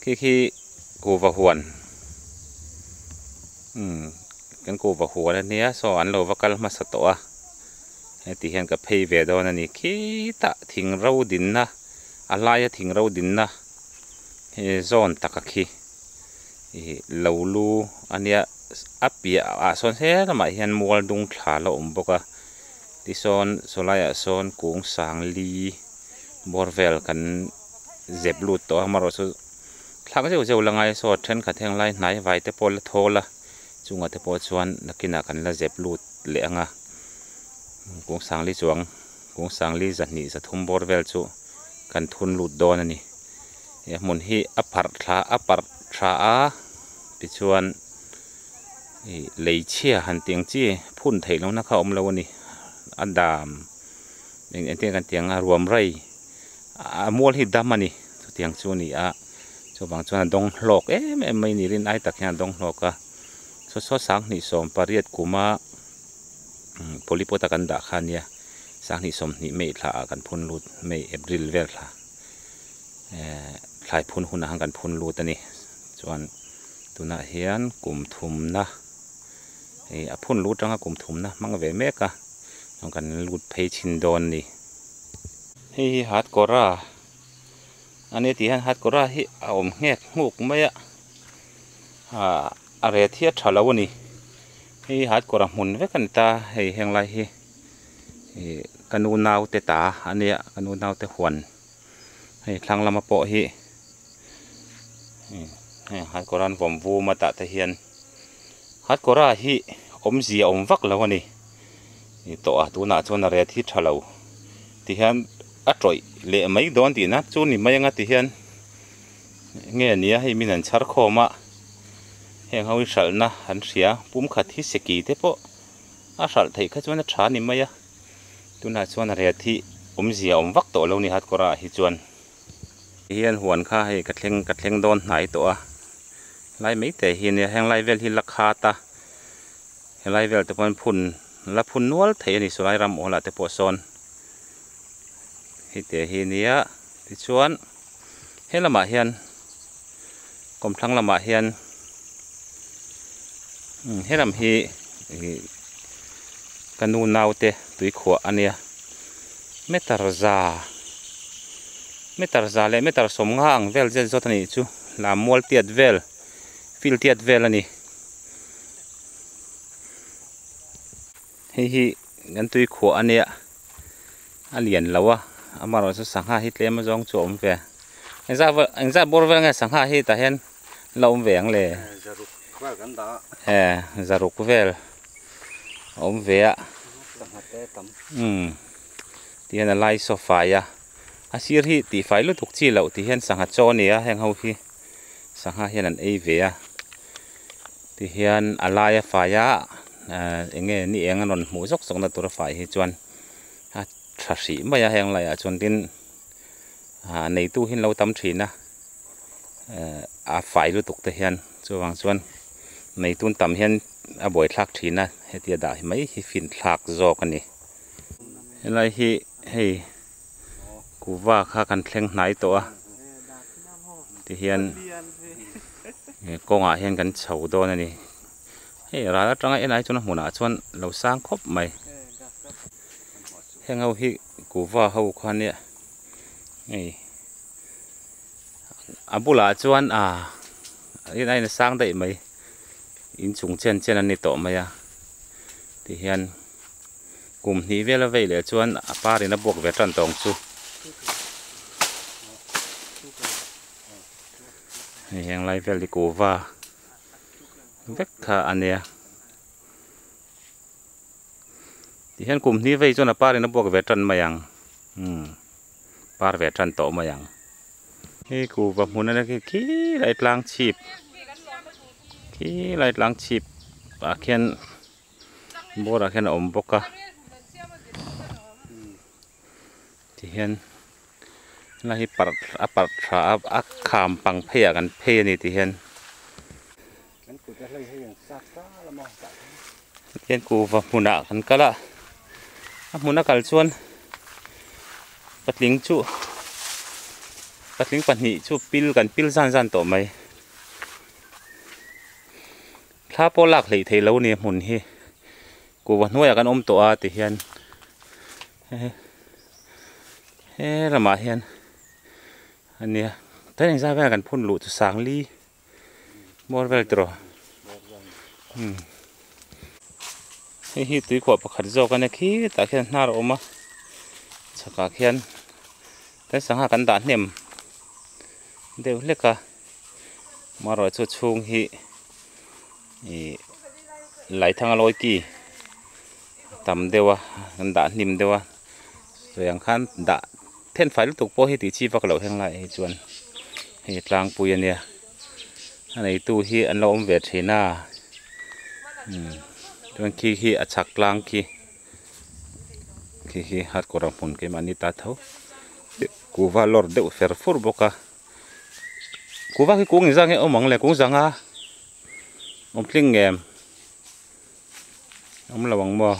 Khi khi kuhva huan umm kan kuhva huan ania saw an lo va kal hmasa tawh a heti hian ka phei ve dawn a ni khitah thing ro dinna a laia thing ro dinna he zawn taka khi ih lo lu ania a piah ah sawn he lamah hian mual dung thla la awm bawk a tisawn saw laiah sawn kung sang li bawr vel kan zep lut tawh a amaherawhchu chu thlak zeuh zeuh la ngai a saw thenkhat heng lai hnai vai te pawh la thawl a chungah te pawh chuan nakinah kan la zep lut leh ang a kung sang li chuang kung sang li zahnih zathum bawr vel chu kan thun lut dawn a ni he hmun hi a pharh thla a parh tha a tichuan ih lei chhia han tih ang chi phun theih lohna kha a awm lo a ni a dam eng eng te kan tih ang a ruam rei a mual hi dam a ni chutiang chu a ni a chuvang chuan a dawng hlawk em em mai a ni rin ai tak hian a dawng hlawk a saw saw sanghnih sawm pariat kuma polypot a kan dah kha a nia sanghnih sawmhnih mai thla ah kan phun lut mai april vel thla ehh thlai phun hunah khan kan phun lut a ni chuan tunah hian kum thumna ih a phun lut atanga kum thumna hmang ve mek a chuan kan lut phei chhin dawn a ni. Hei hi hatkawra a nia tih hian hatkawra hi a awm nghek nghuk mai a ah a ret hi a tha lo a ni hei hi hatkawra hmun vek a ni ta hei heng lai hi ih ka nu naute ta a nia ka nu naute huan hei thlang lama pawh hi heng hatkawra an vawm vum a tah te hian hatkawra hi awmzia awm vak lo a ni ih tawh a tunah chuan a ret hi tha lo ti hian a tawih leh mai dawn tihna chu ni mai anga ti hian nge nia hei min an chhar khawm a heng ho hi hralhna an hria pumkhat hi seki te pawh a hralh theih kha chuan a tha ni mai a tunah chuan a ret hi awmzia awm vak tawh lo ni hatkawr ah hi chuan hian huan kha hei ka thleng ka thleng dawn hnai tawh a lai mai te hi ania heng lai vel hi la khat a helai vel te pawh phun la phun nual thei a ni sawlai ram awl ah te pawh sawn heti hi ania tichuan he lamah hian kawmthlang lamah hian umm he lam hi ih ka nu naute tuikhuah a nia meter za meter za leh meter sawmnga ang vel zet zawt a nih chu lam mual tiat vel field tiat vel a ni. Hei hi kan tui khuah a nia a lian lo a amaherawh chu sangha hi tlem azawng chu a awm ve engzah vel engzah bawr vel nge sangha hi tah hian la awm ve ang le zaruk vel kan dah a e zaruk vel a awm ve a sangha te tam umm ti hian a lai saw fai a a sir hi tih fai lutuk chi loh ti hian sangha chaw a ni a heng ho hi sangha hian an ei ve a. Tihian a laia faia ehh eng nge ni eng a rawn hmuh zawk zawk na tura fai hi chuan a tha hrih mai a heng laiah chuan tin ah neitu hi an lo tam thin a ehh a fai lutuk te hian chuvang chuan neitu an tam hian a buaithlak thin a hetia dah mai hi finthlak zawk a ni. Helai hi hei kuhva kha kan thleng hnai tawh a tihian kawngah hian kan chho dawn a ni hei ral atanga en ai chuan a hmunah chuan lo sang khawp mai heng ho hi kuhva ho kha nia hei a bulah chuan ah in a in sang daih mai inchung chen chen a ni tawh mai a tihian. Kum hnih vel a vei leh chuan a par in a buak ve tan tawng chu. Hei heng lai vel hi kuhva vek kha a nia. Tihian kum hnih vei chuan a par in a buak ve tan mai ang. Umm par ve tan tawh mai ang. Hei kuhva hmun a nia khi khilai tlang chhip khilai tlang chhip ah khian. Bawrah khian a awm bawk a tihian helai hi parh a parh tha a a kham pang pheiah kan phei a ni tihian tihian kuhva hmunah kan kal a a hmuna kal chuan patling chu. Patling pahnih chu pil kan pil zan zan tawh mai. Thla pawh lak hleih theih lo a ni a hmun hi. Kuhva hnuaiah kan awm tawh a ti hian he lamah hian a nia tlai engzah vel kan phun luh chu Sangli bawr vel tiraw umm hei hi tuikhuah pakhat zawk a nia khitah khian hnar a awm a chhakah khian tlai sangha kan dah hnem deuh hlek a marawh chu chhung hi ih laithanga lawi ki tam deuh a an dah hnim deuh a sawi ang khan dah then fai lutuk pawh hi tih chi vak loh heng laiah hi chuan hei tlangpui a nia a neitu hi an lo awm ve thin a umm chuan khi khi a chhak tlang khi khi khi hardcore ang hmun keimahni ta tho kuhva lawr deuh fer fur bawk a kuhva khi kung engzah nge awm ang le kung zanga awm tling ngem awm lo ang maw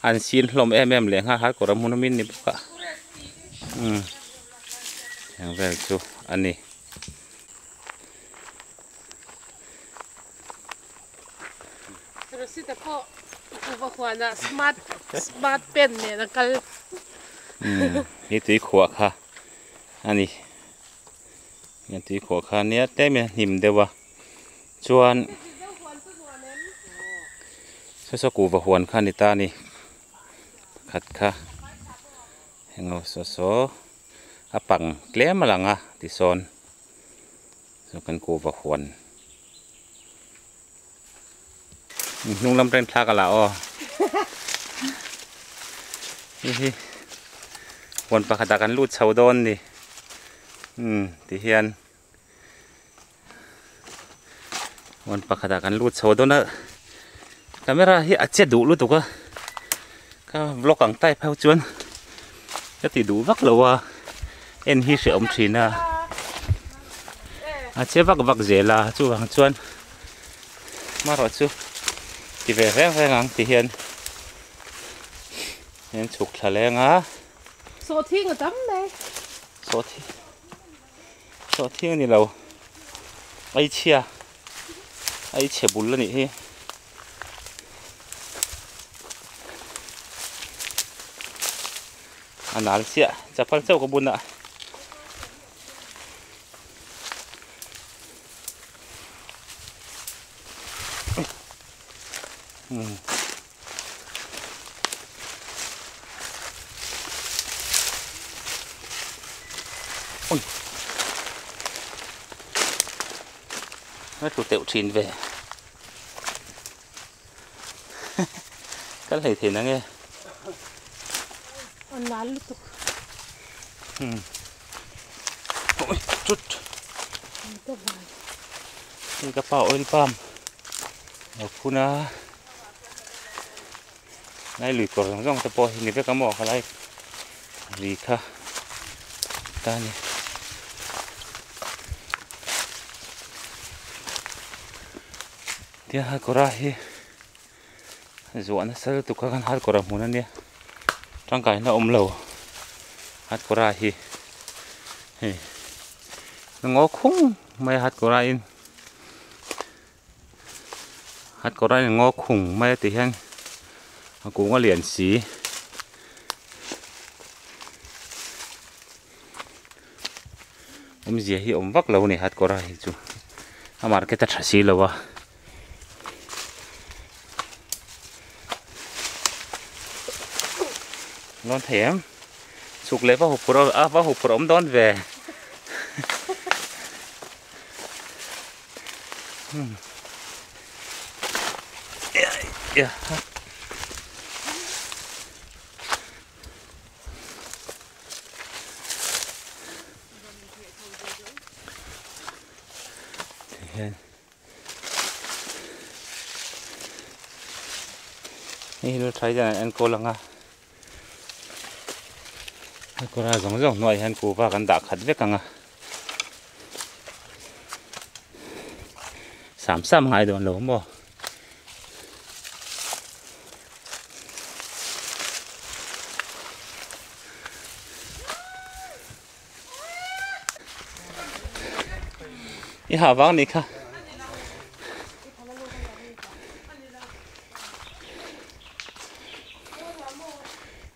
an sin hlawm em em leh nghal hardcore a hmun awmin ni bawk a umm heng vel chu a ni. Rosita pawh kuhva huanah smart smart pen nen a kal. Umm hi tui khuah kha a ni he tui khuah kha nia tlem in a hnim deuh a chuan saw saw kuhva huan kha a ni ta a ni pakhat kha heng ho saw saw a pang tlem a lang a tisawn. Chu kan kuhva huan hnung lam reng thlak a la aw hei hi huan pakhat ah kan lut chho dawn ni umm ti hian huan pakhat ah kan lut chho dawn a camera hi a che duh lutuk a ka vlog ang type ho chuan ka ti duh vak lo a en hi hrehawm thin a a che vak vak zel a chuvang chuan hmarawh chu ti ve reng reng ang ti hian hian chhuk thla leng a sawhthing a tam mai sawhthing sawhthing a ni lo ai chhia ai chhe bul a nih hi. A nal chiah chapal chauh ka bun a. Hmm. Ui. Nó tụt tẹo thin về. Kan hlei thei na nge. An nal lutuk. Hmm. Oi, chut. Hei ka pa oil palm. Lo phun a. Lai lui kawr zawng zawng te pawh hi ni vek a maw khalai ri kha ta ni. Tia kawra hi zuah nasa lutuk a kan har kawr a hmun a nia tangkaina awm lo hat kawra hi hei ngaw khung mai a hat kawra in hat kawra in ngaw khung mai a ti hian a kung a lian si. Awmzia hi awm vak lo a ni hat kawra hi chu a market a tha si lo a. Lawn thei em? Chhuk leh va huphurh a va huphurh awm dawn ve. Hmm. Yeah. Hian hei hi thlai hian an enkawl ang a a kawr a zawng zawng hnuaiah hian kuhva kan dah khat vek ang a sam sam ngai dawn lo maw. I hah vang nih kha.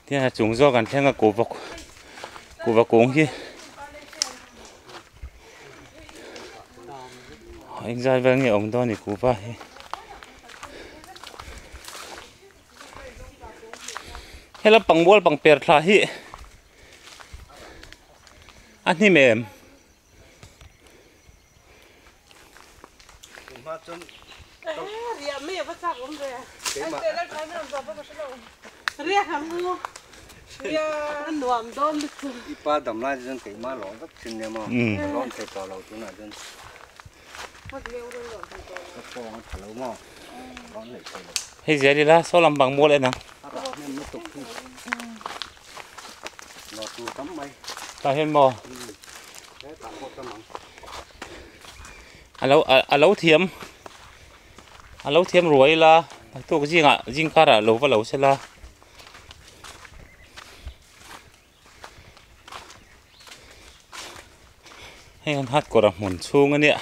Tihian a chung zawk an thleng a kuhva kuhva kung hi engzat vel nge awm dawn a ni kuhva hi. Helai pangmual pangper thla hi a hnim em? Hei zel ila saw lam bang mual en ang. Tah hian maw a lo a lo thiam a lo thiam ruai ila naktuk zingah zing karah lo va lo sela. Hei an hat kawr a hmun chhung a nia.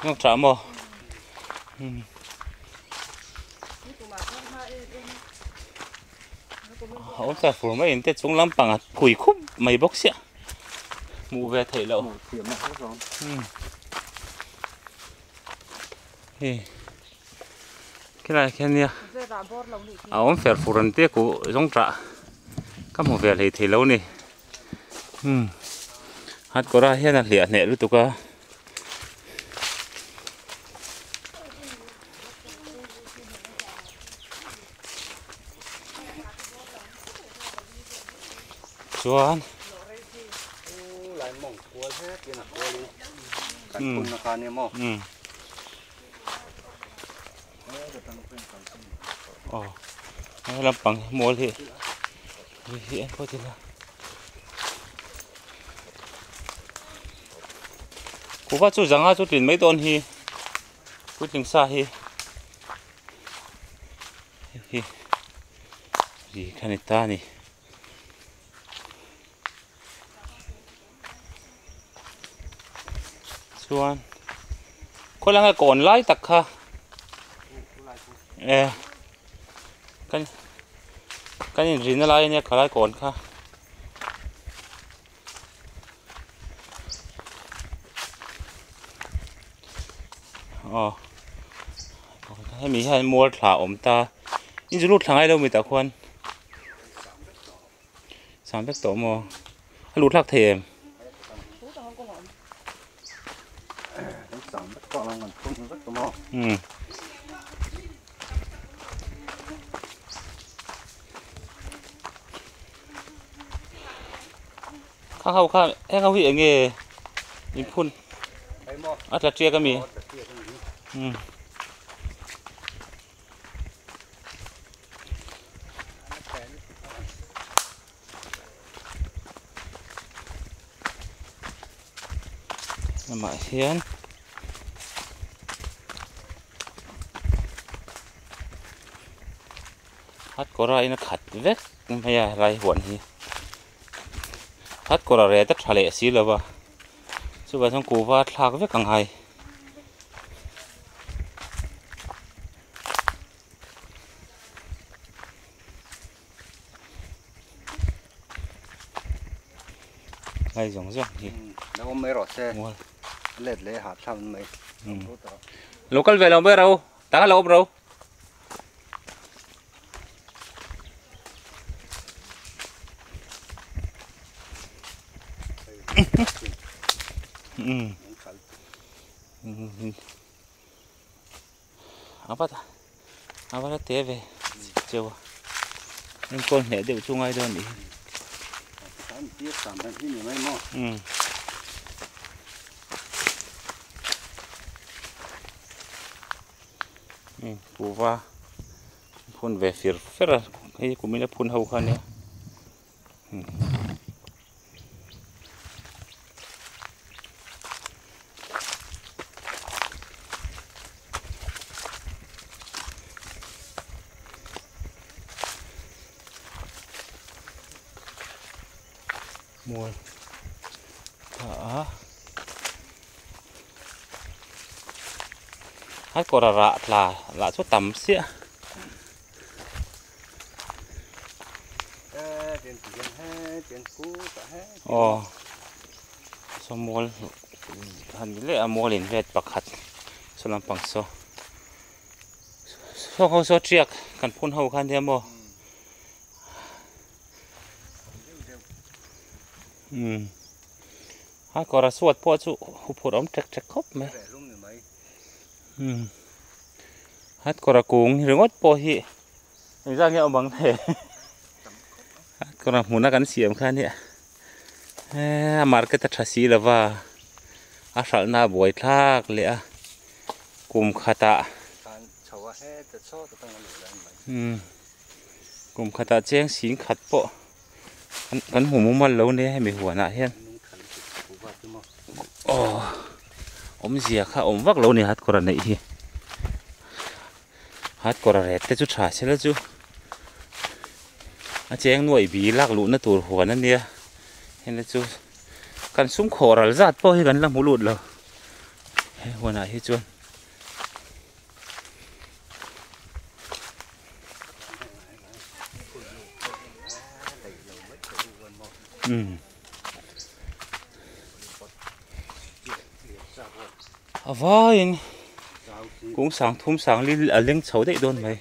Ngak tha maw? A awm ta fur mai in te chung lampang a phui khup mai bawk sia hmuh ve theih loh hei khilai ah khian nia a awm fer fur an tia kuh zawng tah ka hmu ve hlei thei lo a ni hat kawrah hian a hliah hneh lutuk a. Chuan aw he lampang mual hi hi en phawt ila kuhva chu zanga chu tlin mai dawn hi puitling sa hi. Hei hi ri kha ni ta a ni. Chuan khawi langa kawn lai tak kha e kan kan inrina lai ania khalai kawn kha. Aw hemi hian mual thla a awm ta in zu lut thla ngai lo mi tah khuan sang vek tawh maw a luh thlak thei em? Umm. Kha ho kha heng ho hi eng nge in phun a tla tiak ami umm lamah hian. Hat kawr a in a khat vek mai a helai huan hi hat kawr a ret a tha leh si lo va chuvang chuan kuhva a thlak vek ang hai lai zawng zawng hi lo kal ve lo mai ro tah lo awm ro. A va la te ve cheu a enkawl hneh deuh chu ngai dawn a nih hi. Kuhva phun ve fir fer a hei kumin a phun ho kha ania. Mual ta a a kawr a rah tla lah chu tam siah. Aw saw mual han ni leh a mual in vet pakhat saw lampang saw saw ho saw tiak kan phun ho kha nia maw. Umm a kawr a suat pawh chu huphurh awm ṭek ṭek khawp mai umm a kawr a kung ringawt pawh hi engzat nge awm ang le a kawr a hmuna kan siam kha nia eee a market a ṭha si lo va a hralhna a buai thlak leh a kum khatah umm. Kum khatah cheng sing khat pawh kan hmu mumal lo nia hemi huanah hian aw awmzia kha awm vak lo a ni hatkawr a neih hi hatkawr a ret te chu tha sela chu a cheng nuaih bi lak luhna tur huan a nia heng te chu kan sum khawh ral zat pawh hi kan la hmu lut lo he huanah hi chuan. A vaiin kung sang thum sang li a leng chho daih dawn mai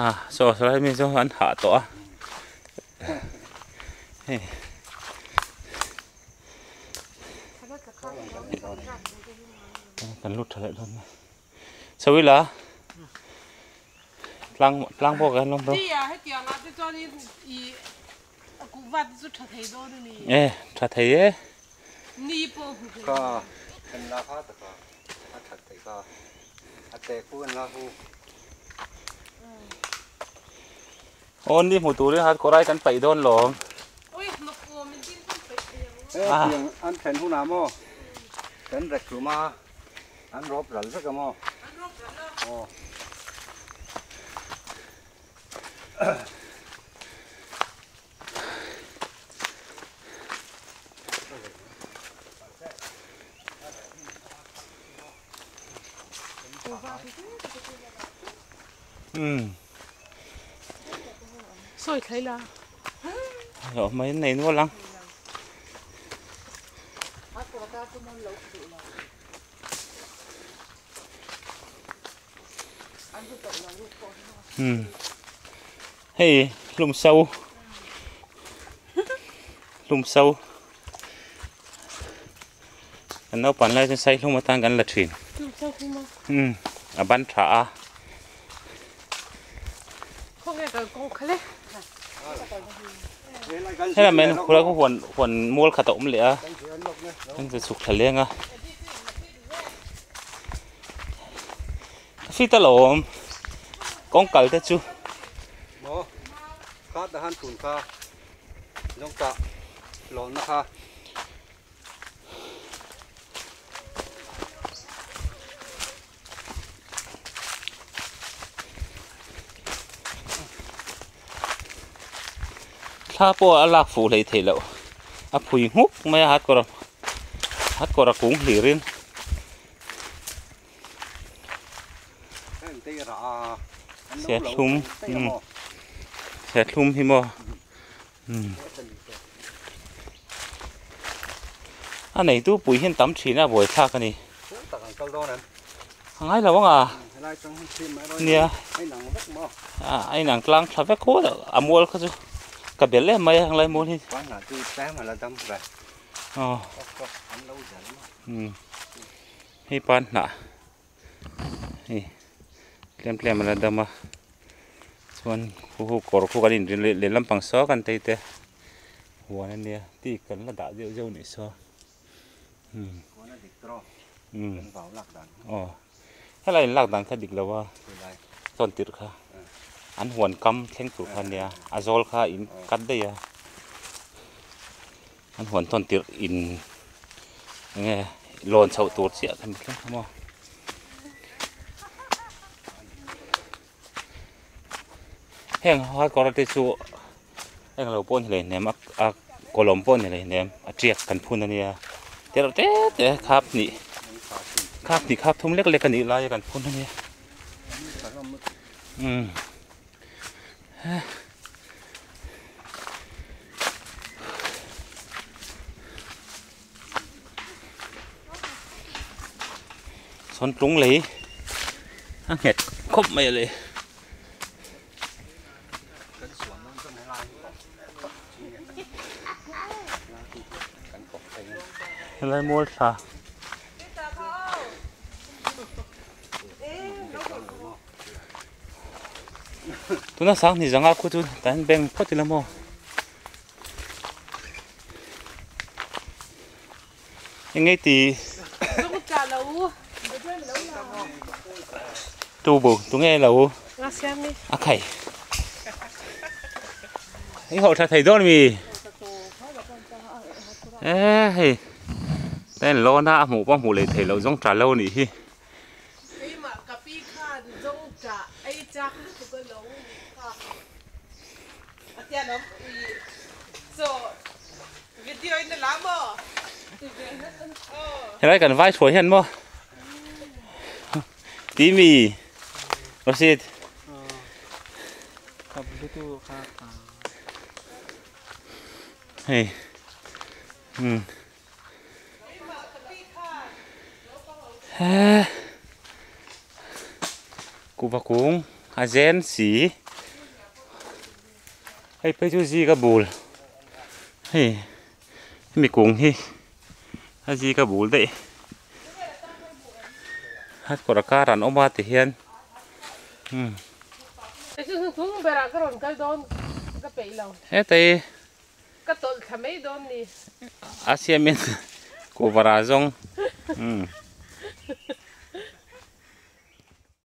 ah saw saw lai mi chu an hah tawh a. Hei. Kan lut tha leh dawn mai. Chho ila tlang tlang pawh kan lawm dawn. Tia hetiang ah te chuan in i kuhva te chu tha thei dawn a ni. E tha thei e. Ni pawh hmu thei. Ka en la kha taka a that thei kha a te khu en la khu. Aw ni hmu turin hat kawrai kan paih dawn lawm. Hetiang an thlen hunah maw kan rek hlum a, an rawp ral vek a maw? Aw. Umm. Sawi thlai la. Lo mai nei nual ang. Umm. Hei hlum so. Hlum so. Kan naupan lai chuan saihlum atan kan la thin. Umm a ban tha a. Helai mai khulai khu huan huan mual khat a awm leh a an che chhuk thla leng a. Ka fit alawm kawng kal te chu. Maw kha ta han tun kha zawng tah lawnna kha. Thla pawh a lak fuh hlei theih loh a phui nghuk mai a hatkawr hatkawr a kung hlir in. Serthlum serthlum hi maw. A neitu pui hian tam thin a buaithlak a ni. A ngai lo ang a. Nia. A inang tlang thla vek khaw a mual kha chu ka bel em mai a helai mual hi. Aw. Hei pan hnah. Hei tlem tlem a la dam a chuan khu khu kawr khu kan inrin leh leh lampang saw kan tei te huan a nia tih kan la dah zeuh zeuh nih saw umm umm aw helai in lak dan kha dik lo a tawn tirh kha an huan kam thleng tur kha ania a zawl kha in cut daih a an huan tawn tirh in eng nge lawn chhoh tur chiah kha ni thleng kha maw. Heng hardcore te chu englo pawh a ni hleihnem a a kawlawm pawh a ni hleihnem a tiak kan phun a nia te reuh te te khap hnih khap hnih khap thum lek lek a nih lai a kan phun a nia umm. Sawn tlung lei a nghet khawp mai a le. Helai mual thla. Tuna sang hnih zanga khu chu tah hian bank phawt ila maw. Eng nge ti tu bu tu nge lo a khai i hawh tha thei dawn mi e hei ten lawn a hmuh pawh hmuh leh theih loh zawng tha lo a nih hi. Keimah ka pi khan zawng tah ei chak lutuk a lo nih kha a tia lo ui so video in a la maw Helai kan vai thuai hian maw ti mi Rosit hei um Kuhva kung a zen si hei phei chu zik a bul hei hemi kung hi a zik a bul daih a kawr a kar an awm a ti hian umm hetai. Ka tawlh thla mai dawn ni. A siamin kuhva rah zawng.